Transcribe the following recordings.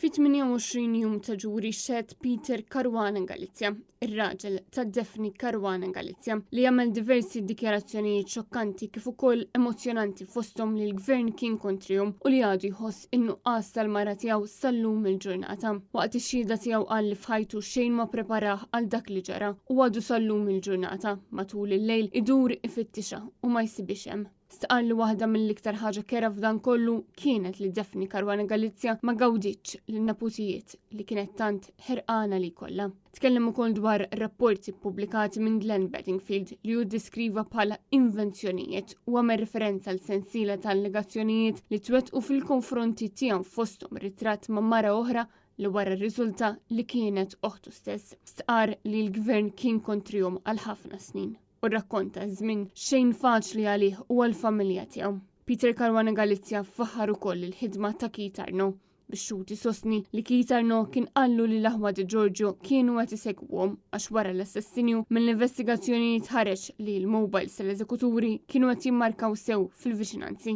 Fit-28 jum ta' ġuri xehed Peter Caruana Galizia, ir-raġel ta' Daphne Caruana Galizia, li għamel diversi dikjarazzjonijiet xokkanti kif ukoll emozzjonanti fosthom li l-gvern kien kontrihom u li għadu jħoss in-nuqqas tal-mara tiegħu sal-lum il-ġurnata. Waqt ix-xhieda tiegħu qal li f'ħajtu xejn ma preparah għal dak li ġara u għadu sal-lum il-ġurnata matul il-lejl idur ifittixha u ma jsibhiex hemm. Stqarr li waħda mill-iktar ħaġa kerha f'dan kollu kienet li Daphne Caruana Galizia ma gawditx lin-neputijiet li kienet tant ħerqana li jkollha. Tkellem ukoll dwar rapporti ppubblikati minn Glenn Bedingfield li hu ddeskriva bħala invenzjonijiet u għamel referenza għal sensiela ta' allegazzjonijiet li twettqu fil-konfronti tiegħu fosthom ritratt ma' mara oħra li wara rriżulta li kienet oħtu stess. Stqarr li l-gvern kien kontrihom għal ħafna snin. u rrakkonta żmien xejn faċli għalih u għall-familja tiegħu. Peter Caruana Galizia faħħar ukoll il-ħidma ta' Keith Arnaud bix-xhud isostni li Keith Arnaud kien qallu li l-aħwa Di Giorgio kienu qed isegwuhom għax wara l-assassinju mill-investigazzjonijiet ħareġ li l-mobiles tal-eżekuturi kienu qed jimmarkaw sew fil-viċinanzi.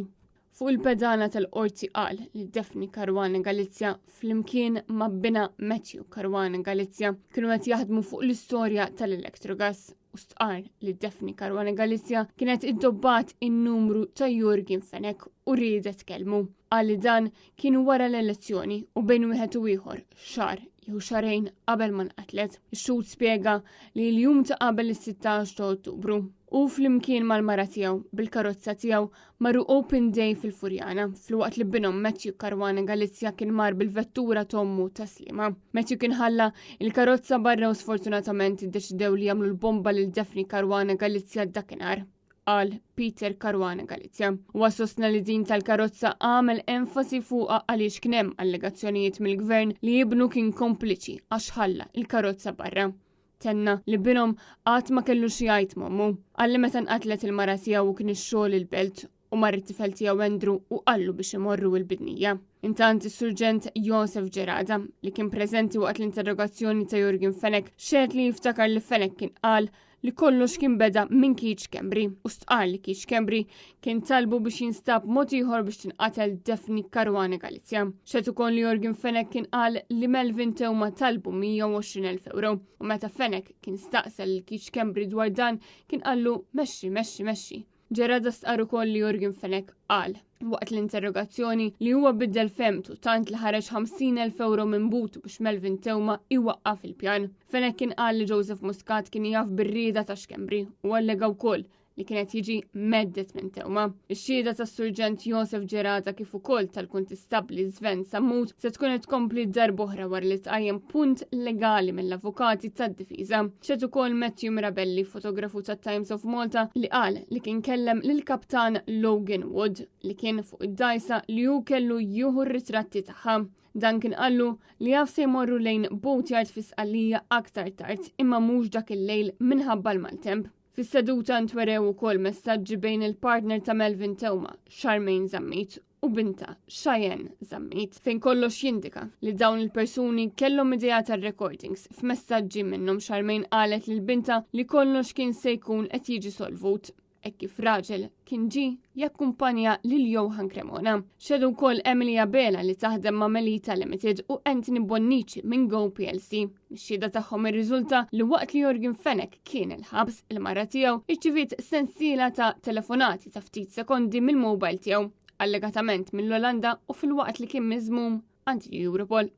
Fuq il-pedana tal-qorti qal li Daphne Caruana Galizia flimkien ma' binha Matthew Caruana Galizia kienu qed jaħdmu fuq l-istorja tal-Electrogas u stqarr li Daphne Caruana Galizia kienet iddobbat in-numru ta' Yorgen Fenech u riedet tkellmu. Qal li dan kien wara l-elezzjoni u bejn wieħed u ieħor xahar jew xahrejn qabel ma nqatlet. Ix-xhud spjega li l-jum ta' qabel is-16 ta' Ottubru u flimkien mal-mara tiegħu bil-karozza tiegħu marru Open Day fil-Furjana, filwaqt li binhom Matthew Caruana Galizia kien mar bil-vettura t'ommu Tas-Sliema. Matthew kien ħalla il-karozza barra u sfortunatament iddeċidew li jagħmlu l-bomba lil Daphne Caruana Galizia dakinhar, qal Peter Caruana Galizia. Huwa sostna li din tal-karozza għamel enfasi fuqha għaliex kien hemm allegazzjonijiet mill-gvern li ibnu kien kompliċi għax ħalla il-karozza barra. Tenna li binhom qatt ma kellu xi jgħid m'ommu. Qal li meta nqatlet il-mara tiegħu u kien ix-xogħol il-belt u mar it-tifel tiegħu Andrew u qallu biex imorru l-Bidnija. Intant is-Surġent Josef Gerada, li kien preżenti waqt l-interrogazzjoni ta' Yorgen Fenech, xehed li jiftakar li Fenech kien qal li kollox kien beda minn Keith Schembri u stqarr li Keith Schembri kien talbu biex jinstab mod ieħor biex tinqatel Daphne Caruana Galizia. Xehed ukoll li Yorgen Fenech kien qal li Melvin Theuma talbu 120,000 euro u meta Fenech kien staqsa lil Keith Schembri dwar dan kien qallu mexxi mexxi mexxi. Gerada stqarr ukoll li Yorgen Fenech qal waqt l-interrogazzjoni li huwa biddel fehmtu tant li ħareġ 50,000 euro minn butu biex Melvin Theuma iwaqqaf il-pjan. Fenech kien qal li Joseph Muscat kien jaf bir-rieda ta' Schembri u allega wkoll li kienet jiġi mhedded minn Theuma. Ix-xhieda tas-Surġent Josef Gerada kif ukoll tal-Kuntistabbli Sven Sammut se tkun qed tkompli darb'oħra wara li tqajjem punt legali mill-avukati tad-difiża. Xehed ukoll Matthew Mirabelli, fotografu tat-Times of Malta, li qal li kien kellem lill-Kaptan Logan Wood li kien fuq id-dgħajsa li hu kellu jieħu r-ritratti tagħha. Dan kien qallu li jaf se jmorru lejn boatyard fi Sqallija aktar tard imma mhux dak il-lejl minħabba l-maltemp. Fis-seduta ntwerew ukoll messaġġi bejn il-partner ta' Melvin Theuma, Charmaine Zammit, u bintha, Cheyenne Zammit, fejn kollox jindika li dawn il-persuni kellhom idea tar-recordings. F'messaġġi minnhom Charmaine qalet lil bintha li kollox kien se jkun qed jiġi solvut hekk kif raġel kien ġie jakkumpanja lil Johann Cremona. Xehdu wkoll Emily Abela li taħdem ma' Melita Limited u Anthony Bonnici minn Go PLC. Mix-xhieda tagħhom irriżulta li waqt li Yorgen Fenech kien il-ħabs, il-mara tiegħu irċiviet sensiela ta' telefonati ta' ftit sekondi mill-mobile tiegħu, allegatament mill-Olanda u filwaqt li kien miżmum għand Europol.